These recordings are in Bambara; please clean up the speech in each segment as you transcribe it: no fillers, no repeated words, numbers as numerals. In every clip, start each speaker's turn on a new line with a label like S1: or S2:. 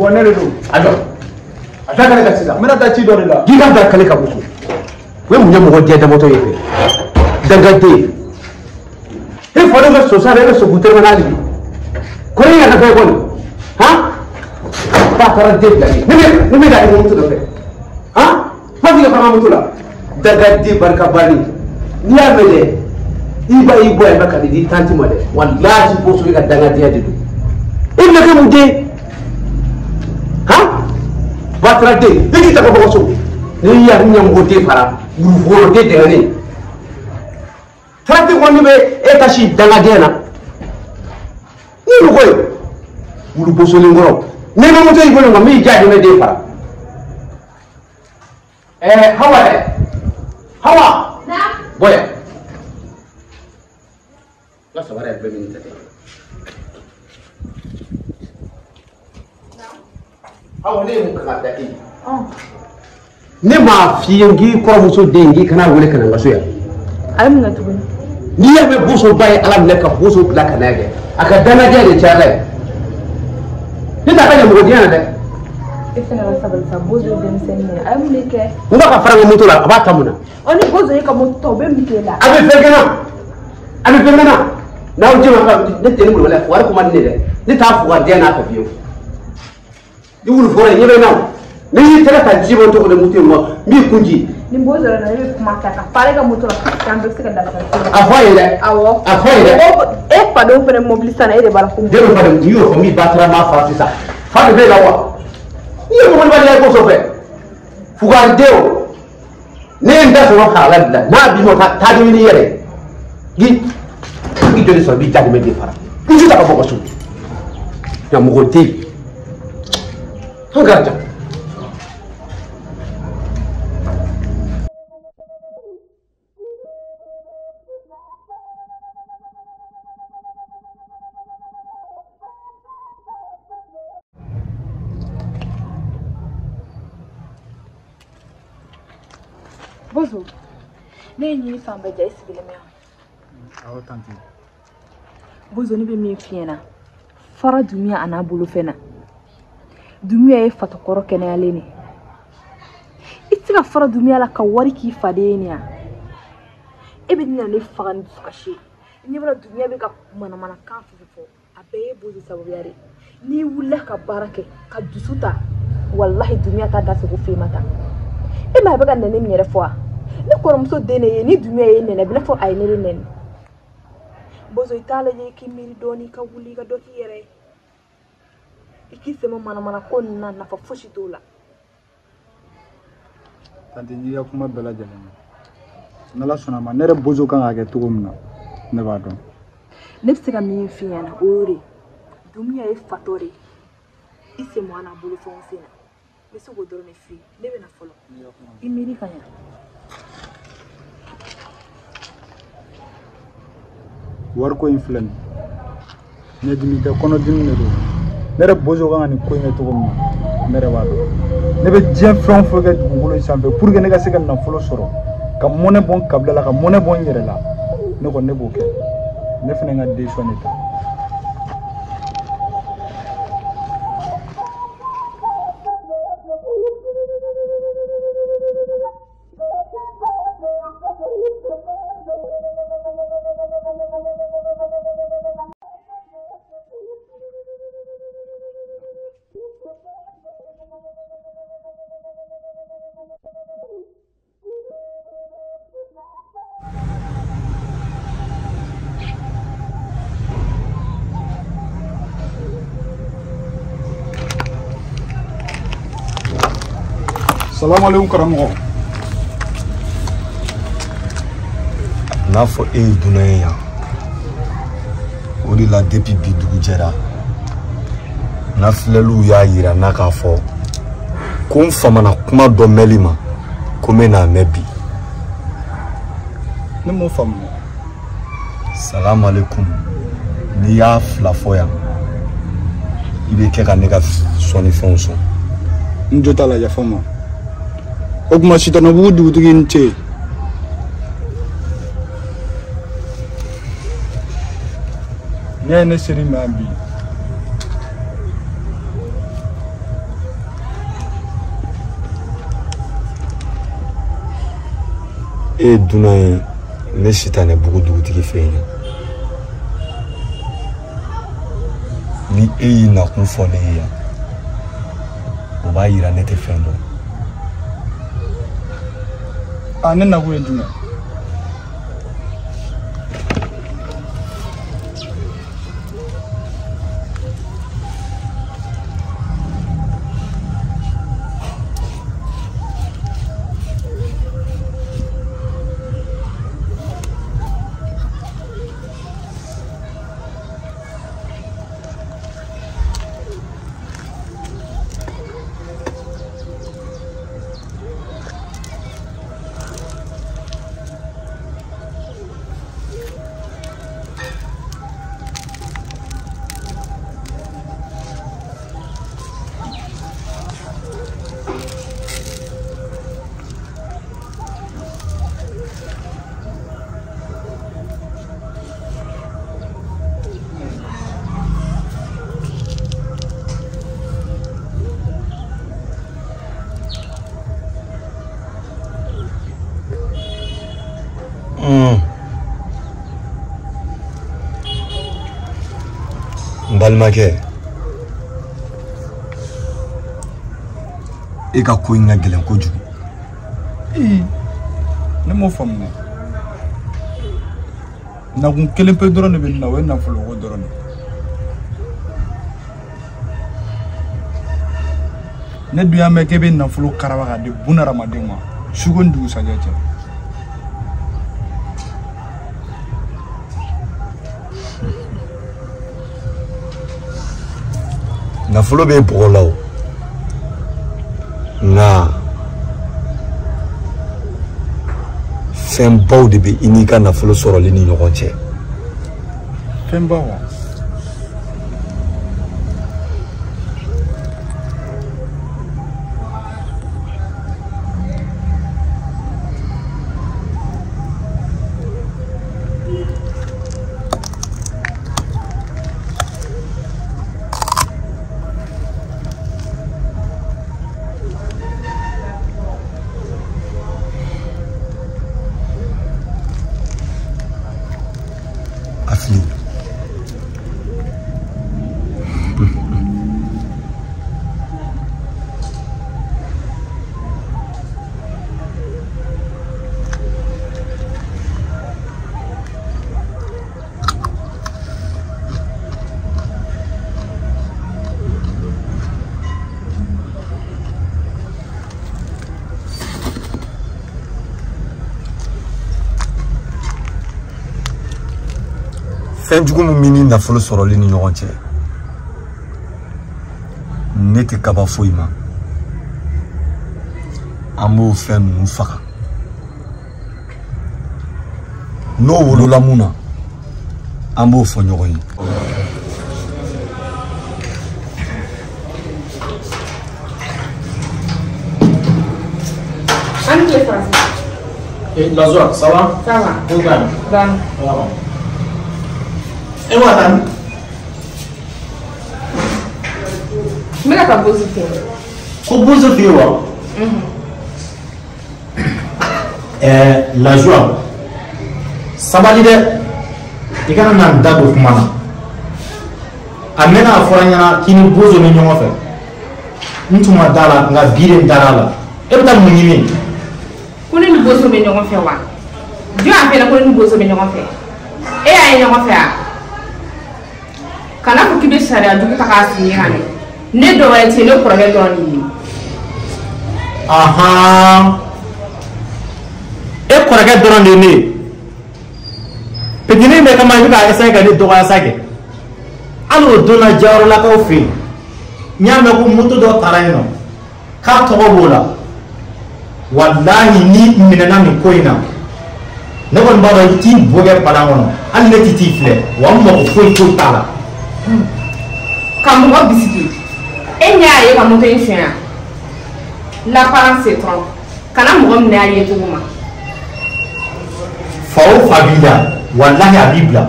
S1: Bon ne de don.
S2: A jɔ. A da kale kan sisan.
S1: N bɛna taa ci dɔ de la.
S2: K'i ka da kale kan muso. O ye mun ye mɔgɔ diɲɛ damatɔ ye fɛ? Dangaden. E fa bɛ sosa de, e bɛ sogo terima n'ale bi. Ko ne yɛrɛ fɛ kɔni. Han? Ba taara den bila ne. Ne bɛ ka moto nɔfɛ. Han? Fa b'i ka fara moto la. Dangaden barika banni. N'i y'a mɛn dɛ, i ba y'i bɔ yan ka nin di tanti ma dɛ. Walahi boso bɛ ka dangadenya de don. E bɛna kɛ mun den? Han? Ba taara den, e k'i ta ka bɔ so. N'i y'a ɲɛmɔgɔ den fara, wuluwolo den dɛgɛnnen. Tanti kɔni bɛ e ta si dangadenya na. Ni mɔgɔ ye wulu bosolen kɔrɔ. Ne ma moto y'i bolo nka n b'i ja dɛmɛ den fara. Hawa dɛ. Hawa. Bɔ yan. N ka samara yɛrɛ bɛɛ bɛ nin tɛ. Hawa ne ye mun kan ka da e ye? Ne m'a f'i ye n k'i kɔrɔmuso den k'i kana wele ka na n ka so yan.
S3: A ye mun kɛ tuguni?
S2: N'i y'a mɛn boso ba ye Ala minɛ ka boso bila ka n'a kɛ, a ka dangadenya de cayara ye. Ne t'a ka ɲɛmɔgɔdenya na dɛ.
S3: E fana ka sabali sa, bozo ye denmisɛnnin ye. A ye mun de kɛ?
S2: N b'a ka fara n ka moto la, a b'a ta mun na?
S3: Ɔ ni bozo ye ka moto ta, o bɛ mun k'e la?
S2: A bɛ fɛn kɛ n na. A bɛ fɛn kɛ n na. N'aw jɛma ka ne tɛ ne bolo wala wari ko man di ne dɛ. Ne t'a fugadenya n'a fɛ fiyewu. I wulu fɔlɔ ɲɛ bɛ n na o. N'i y'i tɛgɛ ta ji bɔ cogo de moto in kɔnɔ, n b'i kun ji.
S3: Ni bozo yɛrɛ nana, e bɛ kuma ta ka fara e ka moto la, k'an bɛɛ bɛ se ka lafiya.
S2: A fɔ a ye dɛ.
S3: Awɔ.
S2: A fɔ a ye dɛ.
S3: E fadenw fana mobili san na, e de b'a la ko.
S2: Den bɛ faden, n'i y'o fɔ min ba taara maa fara sisan. Fa de b'e la wa? N'i ye mɔgɔlibaliya ye boso fɛ. Fugariden o. Ne ye n da sɔrɔ k'a labila, n'a b'i ma taa di ɲini yɛrɛ. I joli sɔrɔ i b'i jago den fara. I ji ta ka bɔ ka so. Ɲamɔgɔden. An ka jan.
S3: Bozo, ne ye ɲini fan bɛɛ ja e sigilen bɛ yan.
S1: Awɔ tanti.
S3: Bozo ne bɛ min f'i ɲɛna, fara Dumuya a n'a bolofɛn na. Dumuya ye fatɔkɔrɔ kɛnɛyalen de. I tɛ se ka fara Dumuya la ka wari k'i faden ye nin ya. E bɛ na ne faga ni dusukasi ye. I ɲɛ b'a la Dumuya bɛ ka manamanakan fɛn fɛn fɔ, a bɛɛ ye bozo sababuya de ye. N'i wulila ka baara kɛ, ka dusu ta, walahi Dumuya t'a da sogo f'e ma tan. E ma a bɛ ka nɛni min yɛrɛ fɔ wa? Ne kɔrɔmuso den de ye, ni Dumuya ye nɛni, a bɛ n'a fɔ a ye ne de nɛni. Bozo i t'a lajɛ i k'i miiri dɔɔnin, i ka wuli i ka dɔ k'i yɛrɛ ye. I k'i sen bɔ manamana ko ninnu na, nafa fosi t'o la.
S1: Tanti n y'i ka kuma bɛɛ lajɛlen mɛn. N'Ala sɔnna a ma, ne yɛrɛ bozo kan ka kɛ cogo min na, ne b'a dɔn.
S3: Ne bɛ se ka min f'i ɲɛna, o y'o de ye. Dumuya ye fatɔ de ye. I sen bɔ a n'a bolofɛnw sen na. N bɛ se k'o dɔrɔn de f'i ye. Ne bɛ na fɔlɔ. I miiri ka ɲa.
S1: Wariko in filɛ nin ye. Ɲɛdimi tɛ, kɔnɔdimi de don. Ne yɛrɛ bozo kan ka nin ko in kɛ cogo min na, ne yɛrɛ b'a dɔn. Ne bɛ diɲɛ fɛn o fɛn kɛ dugukolo in sanfɛ pour que ne ka se ka nafolo sɔrɔ, ka mɔnɛ bɔ n kabila la, ka mɔnɛ bɔ n yɛrɛ la, ne kɔni ne b'o kɛ. Ne fana ka décision de ta. Salamu alaikum karamɔgɔ.
S4: N'a fɔ e ye dunan ye yan, o de la depuis bi dugu jɛra, n ka filɛliw y'a yira n na k'a fɔ ko n famana kuma dɔ mɛnli ma, ko n bɛ n'a mɛn bi.
S1: Ne m'o faamu.
S4: Salamu alaikum. N'i y'a fila fɔ yan, i bɛ kɛ ka ne ka sɔnnifɛnw sɔn.
S1: N jo t'a la, yafa n ma. O tuma Sitanabugu dugutigi ni ce. Ne ye ne seri ma bi.
S4: E ye dunan ye ne sitanɛ bugu dugutigi fɛ yen. Ni e y'i nakun fɔ ne ye yan, o b'a yira ne tɛ fɛn dɔn.
S1: A ne nakun ye jumɛn?
S4: N balimakɛ, e ka ko in ka gɛlɛn kojugu.
S1: Ne m'o faamu dɛ. Nakun kelen pe dɔrɔn de bɛ nin na, o ye nafoloko dɔrɔn de ye. Ne dun y'a mɛn k'e bɛ nafolo karaba k'a di bunahadamaden ma su ko ni dugusajɛ cɛ.
S4: Nafolo bɛ bɔgɔ la o, nka fɛnbaw de bɛ i n'i ka nafolo sɔrɔli ni ɲɔgɔn cɛ.
S1: Fɛnbaw wa?
S4: A fili. Fɛn jugu min b'i ni nafolo sɔrɔli ni ɲɔgɔn cɛ, ne tɛ kaba foyi ma. An b'o fɛn ninnu faga. N'o wolola mun na, an b'o fɔ ɲɔgɔn ye.
S3: An tile Faransi.
S5: Eh, Lazua, ça va?
S3: Ça va.
S5: Ko ka ɲi?
S3: Dɔɔni.
S5: Ça va. E wa tan?
S3: N bɛna taa Bozo fɛ yen.
S5: Ko Bozo fɛ yen wa? Lazua, sabali dɛ. I kana na n da don kuma na. A mɛnna a fɔra n ɲɛna k'i ni Bozo bɛ ɲɔgɔn fɛ. N tun ma da la, nka bi de n dara a la. E bɛ taa mun ɲini?
S3: Ko ne ni Bozo bɛ ɲɔgɔn fɛ wa? Jɔn y'a f'i ɲɛna ko ne ni Bozo bɛ ɲɔgɔn fɛ? E y'a ye ɲɔgɔn fɛ wa? Kana fɔ k'i bɛ sariya jugu ta k'a sigi kan dɛ. Ne dɔ wɛrɛ tɛ yen, ne kɔrɔkɛ dɔrɔn de ye.
S5: Ahan. E kɔrɔkɛ dɔrɔn de ye ne ye. Petinin bɛɛ kama i bɛ ka essayer ka ne dɔgɔya sa kɛ. Hali o donna Jawɔrɔlakaw fɛ yen, n y'a mɛn ko moto dɔ taara yen nɔ, k'a tɔgɔ b'o la. Walahi ni minɛna nin ko in na, ne kɔni b'a dɔn i t'i bo kɛ palan kɔnɔ, hali ne tɛ t'i filɛ, wa n mago foyi foyi t'a la.
S3: Ka mɔgɔ bisigi, e ɲɛ y'a ye ka moto in suɲɛ. L'apparence se trompe. Kana mɔgɔ minɛ a ye cogo ma.
S5: Fa o fa b'i la, walahi a b'i bila.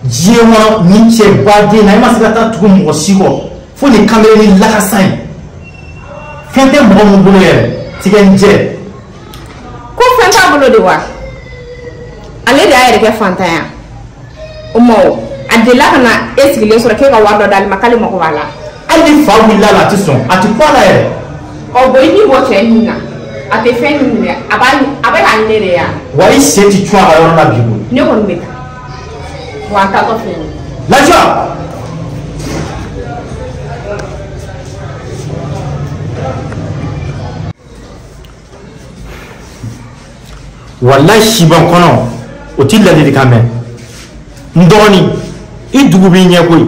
S5: Diɲɛ kɔnɔ ni cɛ baden na, e ma se ka taa tugu mɔgɔ si kɔ fo nin kamalen ni lakasa in. Fɛn tɛ mɔgɔ min bolo yɛrɛ, tigɛ n jɛ.
S3: Ko fɛn t'a bolo.
S6: bolo de wa? Ale de y'a yɛrɛ kɛ fantan ya. O ma o, a delila ka na e sigilen sɔrɔ k'e ka wari dɔ d'ale ma k'ale mago b'a la.
S5: Hali ni fa wulila la a tɛ sɔn, a tɛ bɔ a la yɛrɛ.
S6: Ɔ bon i ni bɔ cɛ nin na, a tɛ fɛn min minɛ, a bɛ k'a ɲini de ya.
S5: Wa i sen ti cun a ka yɔrɔ la bi koyi.
S6: Ne kɔni bɛ taa. Wa a taatɔ filɛ nin ye.
S5: Lajoie! Walayi siban kɔnɔ o ti ladilikan mɛn. N dɔgɔnin, i dugu b'i ɲɛ koyi.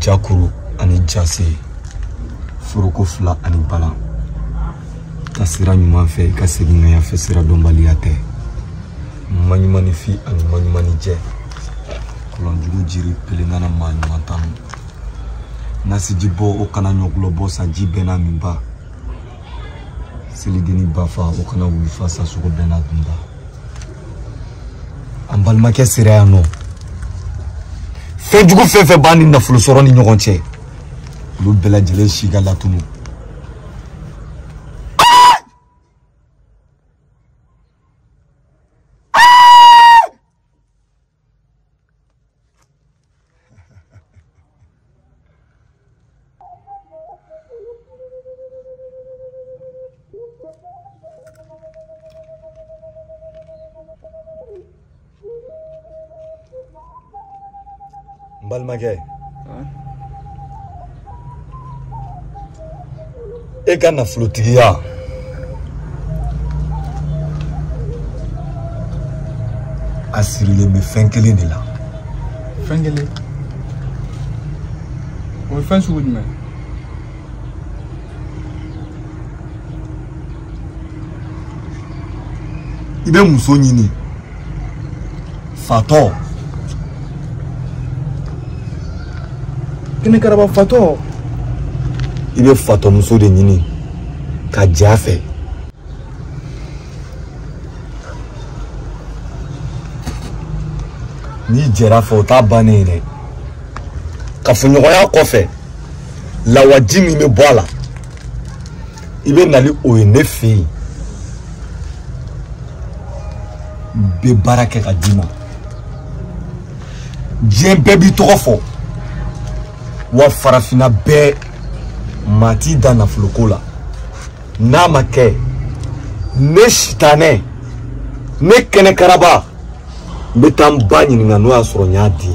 S4: Jakuru ani jase, foroko fila ani balan. Ta sira ɲuman fɛ i ka segin ŋaɲa fɛ sira dɔnbaliya tɛ. Maɲuman ni fi ani maɲuman ni jɛ. Kɔlɔnjugu jiri pele nana maa ɲuman tanu. Nasiji bɔ o kana ɲɔgulɔ bɔ sa ji bɛɛ n'a min ba. Selidenni ba fa o kana wulufa sa sogo bɛɛ n'a dunda. An balimakɛ sera yan nɔ. Fɛnjugu fɛn fɛn b'an ni nafolo sɔrɔ ni ɲɔgɔn cɛ, olu bɛɛ lajɛlen si ka latunu. N balimakɛ, e ka nafolotigiya a sirilen bɛ fɛn kelen de la.
S1: Fɛn kelen? O ye fɛn sugu jumɛn?
S4: I bɛ muso ɲini, fatɔ.
S1: Kɛnɛ karaba fatɔ.
S4: I bɛ fatɔmuso de ɲini ka jɛ a fɛ. N'i jɛra a fɛ o t'a bannen ye dɛ. Kafoɲɔgɔnya kɔfɛ, lawaji min bɛ bɔ a la, i bɛ na ni o ye ne fɛ yen. N bɛ baara kɛ ka d'i ma. Diɲɛ bɛɛ b'i tɔgɔ fɔ. Wa farafinna bɛɛ maa t'i da nafoloko la. N'a ma kɛ ne sitanɛ, ne kɛnɛ karaba, n bɛ taa n ba ɲininka n'o y'a sɔrɔ n y'a di.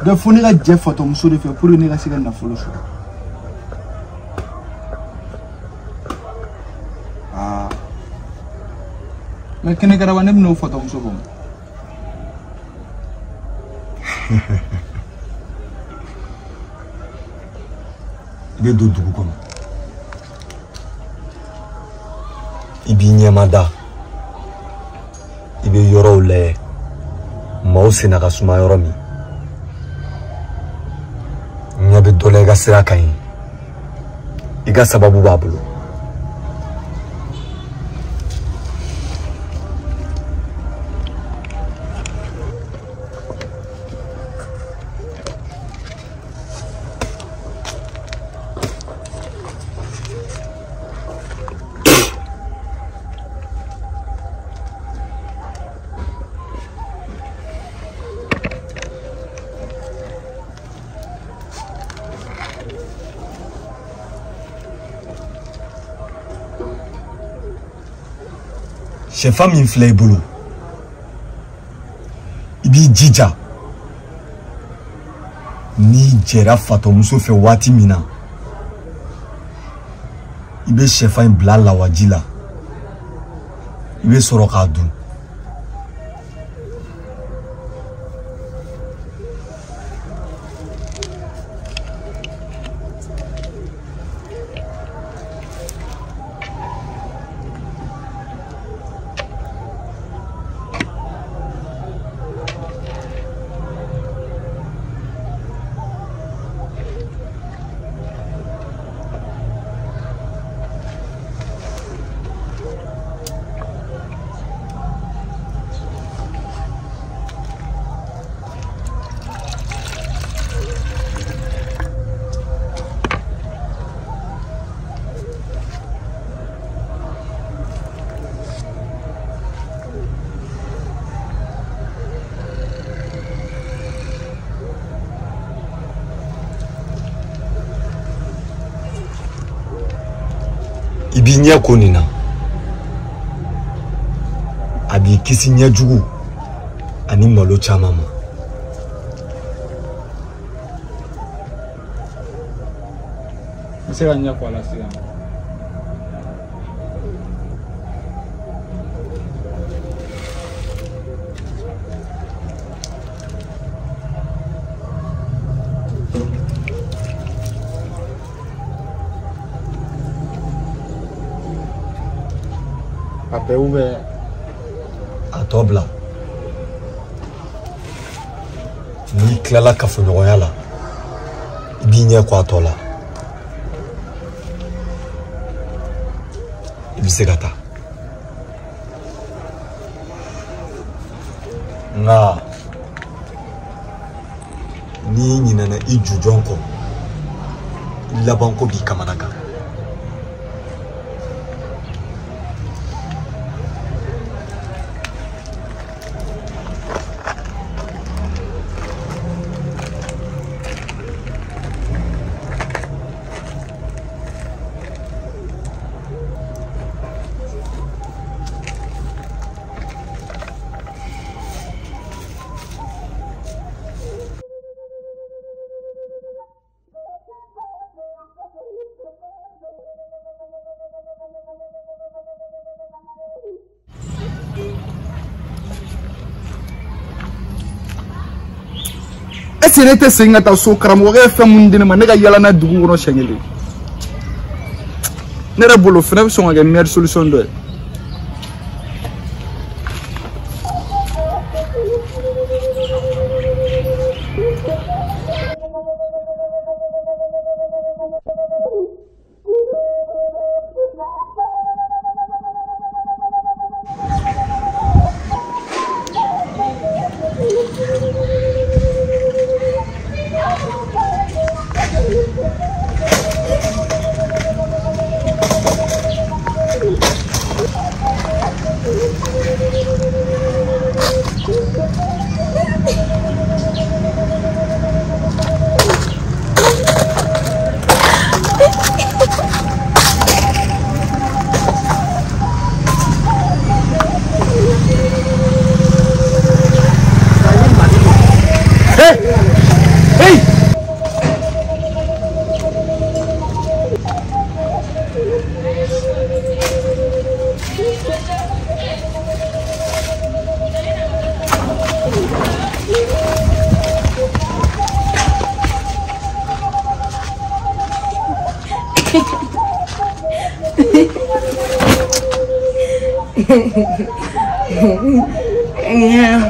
S1: Donc fo ne ka jɛ fatɔmuso de fɛ pour que ne ka se ka nafolo sɔrɔ. Aa, mais kɛnɛ karaba ne bɛna o fatɔmuso bɔ.
S4: I bɛ don dugu kɔnɔ, i b'i ɲɛmada, i bɛ yɔrɔw lajɛ, maaw senna ka suma yɔrɔ min, ɲɛ bɛ dɔ la i ka sira ka ɲi, i ka sababu b'a bolo. Sɛfan min filɛ i bolo, i b'i jija n'i jɛra fatɔmuso fɛ waati min na, i bɛ sɛfan in bila lawaji la, i bɛ sɔrɔ k'a dun. I b'i ɲɛ ko nin na, a b'i kisi ɲɛjugu ani malo caman ma.
S1: N bɛ se ka ɲɛ ko a la sisan. A bɛɛ ou bien
S4: a tɔ bila. N'i tilala kafoɲɔgɔnya la, i b'i ɲɛ ko a tɔ la. I bɛ se ka taa. Nka n'i ɲinɛna i jujɔn kɔ, i labanko b'i kamana gan.
S1: Est-ce que ne tɛ segin ka taa so? Karamɔgɔkɛ ye fɛn minnu di ne ma, ne ka yala n'a dugu kɔnɔ siɲɛ kelen. Ne yɛrɛ bolo fɛnɛ bɛ sɔn ka kɛ meilleure solution dɔ ye.
S6: Yeah.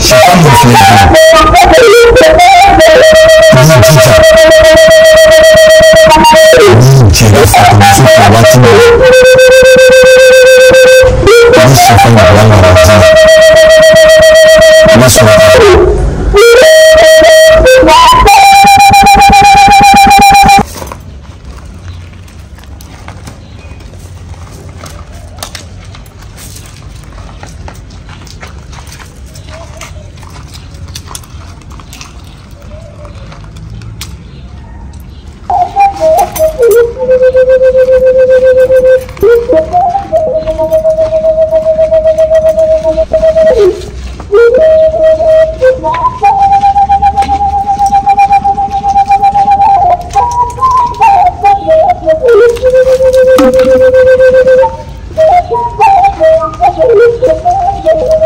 S4: Sɛfan min filɛ nin ye, i b'i jija n'i jɛra fatɔmuso fɛ waati min na, i bɛ sɛfan in bila ŋanaji la, i bɛ sɔrɔ ka
S6: Thank you.